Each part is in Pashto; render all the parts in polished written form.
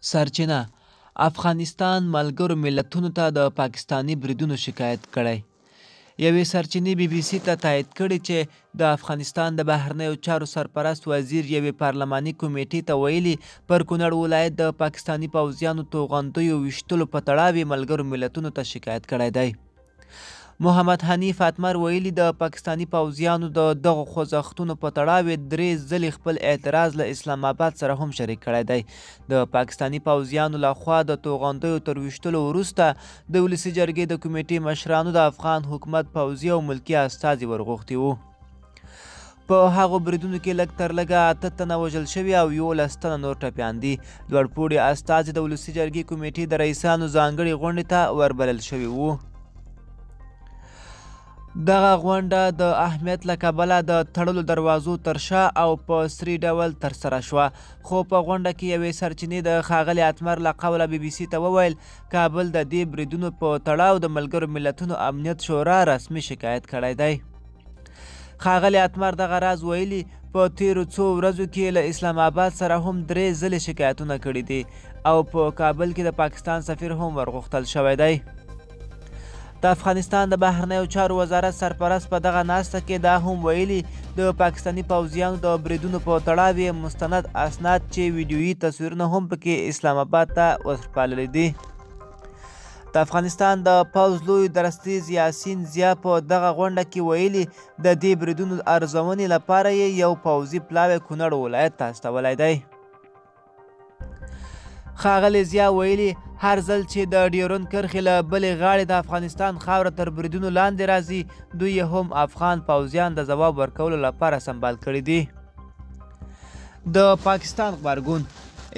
سرچینه: افغانستان ملګرو ملتونو ته د پاکستاني بریدونو شکایت کړی. یوې سرچینې بي بي سي ته تایید کړې چې د افغانستان د بهرنیو چارو سرپرست وزیر یوې پارلماني کمېټې ته ویلي، پر کونړ ولایت د پاکستاني پوځیانو توغندیو ویشتلو په تړاو یې ملګرو ملتونو ته شکایت کړی دی. محمد حنیف اتمر ویلي، د پاکستاني پوځیانو د دغو خوځښتونو په تړاو یې 3 ځلې خپل اعتراض له اسلام اباد سره هم شریک کړی دی. د پاکستاني پوځیانو لخوا د توغندیو تر ویشتلو وروسته د ولسي جرګې د کمیټې مشرانو د افغان حکومت پوځي او ملکي استازي ورغوښتي وو. په هغو بریدونو کې لږ تر لږه 8 تنه وژل شوي او 11 تنه نور ټپیان دي. لوړپوړي استازي د ولسي جرګې کمیټې د رئیسانو ځانګړې غونډې ته وربلل شوي وو. دغه غونډه د اهمیت له کبله د تړلو دروازو تر شا او په سري ډول ترسره شوه، خو په غونډه کې یوې سرچینې د ښاغلي اتمر له قوله بي بي سي ته وویل، کابل د دې بریدونو په تړاو د ملګرو ملتونو امنیت شورا رسمي شکایت کړی دی. ښاغلي اتمر دغه راز ویلي، په تیرو څو ورځو کې له اسلام آباد سره هم 3 ځلې شکایتونه کړي دي او په کابل کې د پاکستان سفیر هم ورغوښتل شوی دی. د افغانستان د بهرنیو چارو وزارت سرپرست په دغه ناسته کې دا هم ویلي، د پاکستاني پوځیانو د بریدونو په تړاو یې مستند اسناد چې ویډیويي تصویرونه هم پکې اسلام آباد ته ورسپارلي دي. د افغانستان د پوځ لوی درستیز یاسین ضیا په دغه غونډه کې ویلي، د دې بریدونو ارزونې لپاره یې یو پوځي پلاوی کونړ ولایت ته استولی دی. ښاغلي ضیا ویلي، هر ځل چې د ډیورند کرښې له بلې غاړې د افغانستان خاوره تر بریدونو لاندې راځي، دوی یې هم افغان پوځیان د ځواب ورکولو لپاره سمبال کړي دي. د پاکستان غبرګون: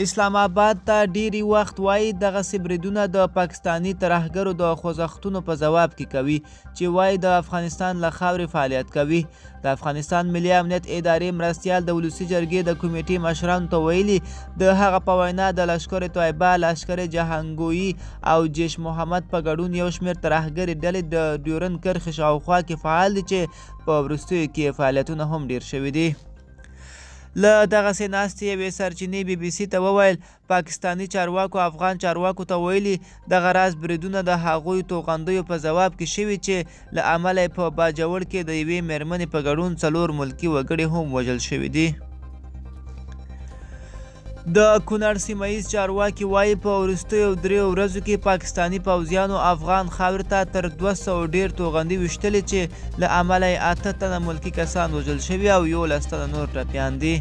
اسلام آباد ته ډېری وخت وایي دغسې بریدونه د پاکستاني ترهګرو د خوځښتونو په ځواب کې کوي چې وایي د افغانستان له خاورې فعالیت کوي. د افغانستان ملي امنیت ادارې مرستیال د ولسي جرګې د کمیټې مشرانو ته ویلي، د هغه په وینا د لشکر طیبه، لشکر جهانګویي او جیش محمد په ګډون یو شمېر ترهګرې ډلې د ډیورند کرښې شاوخوا کې فعال دي چې په وروستیو کې فعالیتونه هم ډېر شوي دي. له دغسې ناستې یوې سرچینې بي بي سي ته وویل، پاکستاني چارواکو افغان چارواکو ته ویلي، دغه راز بریدونه د هغوی توغندیو په ځواب کې شوي چې له امله یې په باجوړ کې د یوې مېرمنې په ګډون 4 ملکي وګړي هم وژل شوي دي. د کونړ سیمه ییز چارواکي وایي، په وروستیو 3 ورځو کې پاکستاني پوځیانو افغان خاورې ته تر 200 ډېر توغندي ویشتلي چې له امله یې 8 تنه ملکي کسان وژل شوي او 11 تنه نور ټپیان دي.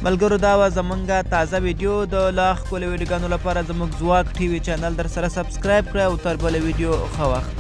ملګرو، دا وه زمونږ تازه ویډیو. د لا ښکلو ویډیوګانو لپاره زموږ ځواک ټي وي چینل در سره subscribe کړئ او تر بلې ویډیو ښه وخت.